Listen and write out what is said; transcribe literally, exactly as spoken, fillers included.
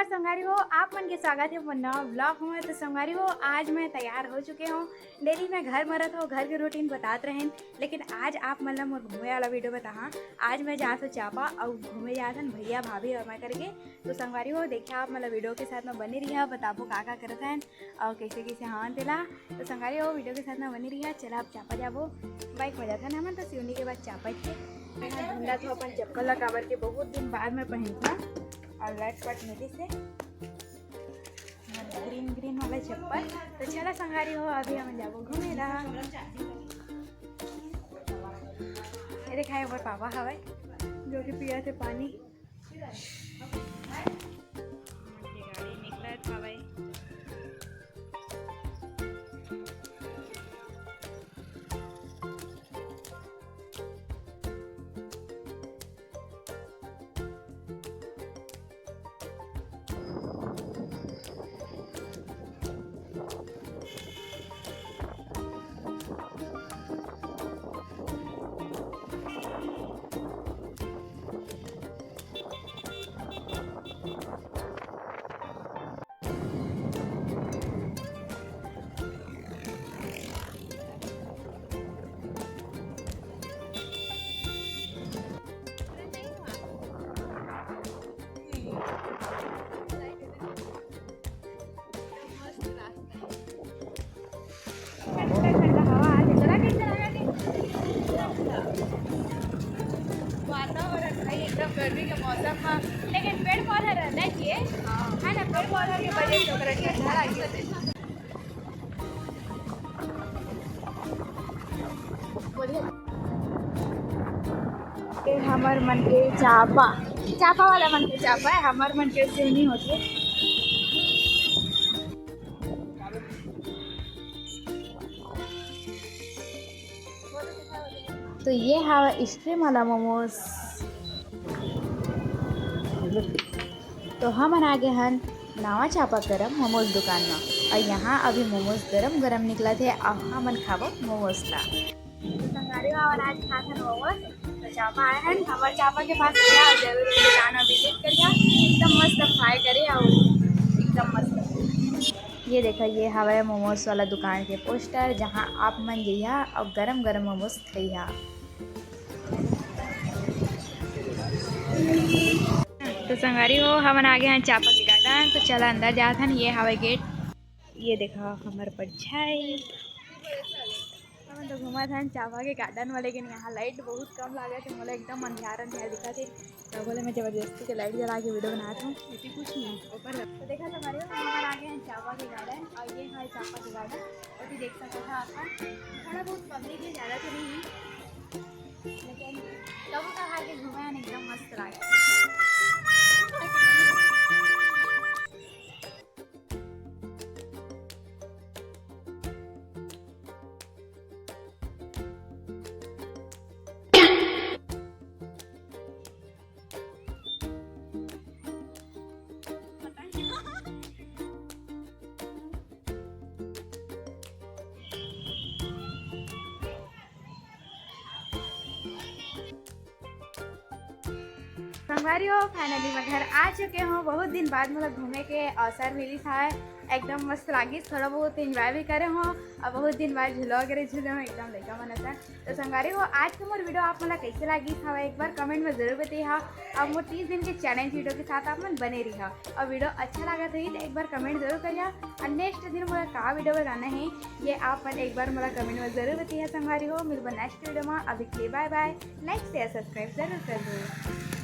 संगवारी हो, आप मन के स्वागत हे मोर नवा vlog में। तो संगवारी हो, आज मैं तैयार हो चुके हूँ। डेली मैं घर में रहत हूँ, घर के रूटीन बतात रहेन, लेकिन आज आप मन ला मोर घूमे वाला वीडियो बताहा। आज मैं जात हूँ चांपा अउ घूमे जात हन भैया भाभी और मैं करके। तो संगवारी हो, देखिया आप मन ला वीडियो के साथ में बने रहिया, बताबो का का करत हन और कैसे कैसे हवन तेला। तो संगवारी हो, वीडियो के साथ में बने रहिया। चला अब चांपा जाबो, बाइक में जात हन हमन तो सिवनी के बाद चांपा के। ढूंढत हूँ अपन चप्पल ला, काबर के बहुत दिन बाद में पहनत हूँ और लटपट मिलिस हे ग्रीन ग्रीन वाला चप्पल। तो चला संगवारी हो, अभी हम जाबो घूमे ला। ये देखा, ये मोर पापा हवय जो कि पियत हे पानी। ये गाड़ी निकलत हवय। वातावरण भाई एकदम गर्मी के मौसम ह, लेकिन पेड़ पौधा रहना चाहिए, है ना? पेड़ पौधा के वजह से ओकरा ठंडा लागे। ये हमर मन के चांपा, चांपा वाला मन के चांपा है, हमर मन के सिवनी होथे। तो ये हवा स्ट्रीम वाला मोमोज। तो हमन आगे हन नवा चांपा गरम मोमोज दुकान म। और यहाँ अभी मोमोज गरम गरम निकलत हे और हमन खाबो मोमोज ला। संगवारी हो, हमन आज खात हन मोमोज। तो चांपा आए हन, हमर चांपा के पास भैया जरूर दुकान में विजिट करिया, एकदम मस्त फ्राई करे और एकदम मस्त। ये देखा, ये हवय मोमोज वाला दुकान के पोस्टर, जहाँ आप मन जइहा और गरम गरम मोमोज खइहा। तो संगवारी हो, हमन आगे हन चांपा के गार्डन। तो चला अंदर जात हन, ये हवय गेट। ये देखा हमर परछाई। हमन तो घूमत हन चांपा के गार्डन वाले के। यहाँ लाइट बहुत कम लागत हे, मोला एकदम अंधियार अंधियार दिखत हे। तो बोले मैं जबरदस्ती के लाइट जला के वीडियो बनात हूँ। ऐसी कुछ नहीं है, ऊपर लग- तो देखा संगवारी हो, हमन आगे हन चांपा के गार्डन और ये है चांपा के गार्डन। और भी देख सकते हो आप, थोड़ा बहुत पब्लिक है, ज़्यादा तो नहीं है, लेकिन कबो कभार के घूमे हन, एकदम मस्त लागे। संगवारी हो, finally मैं घर आ चुके हूँ। बहुत दिन बाद मोला घूमे के अवसर मिलिस हवय, एकदम मस्त लागिस। थोड़ा बहुत enjoy भी करे हूँ और बहुत दिन बाद झूला वगैरह झूले हूँ, एकदम लइका मन असन। तो संगवारी हो, आज के मोर वीडियो आप मन ला कैसे लागिस हवय, एक बार comment में जरूर बताइहा। और मोर तीस दिन के challenge वीडियो के साथ आप मन बने रहिहा और वीडियो अच्छा लागत होही तो एक बार comment जरूर करिहा। और next दिन मोला का वीडियो बनाना है, ये आप मन एक बार मोला comment में जरूर बताइहा संगवारी हो। मिलबो next वीडियो में, अभी के लिए bye bye, like share subscribe जरूर कर दो।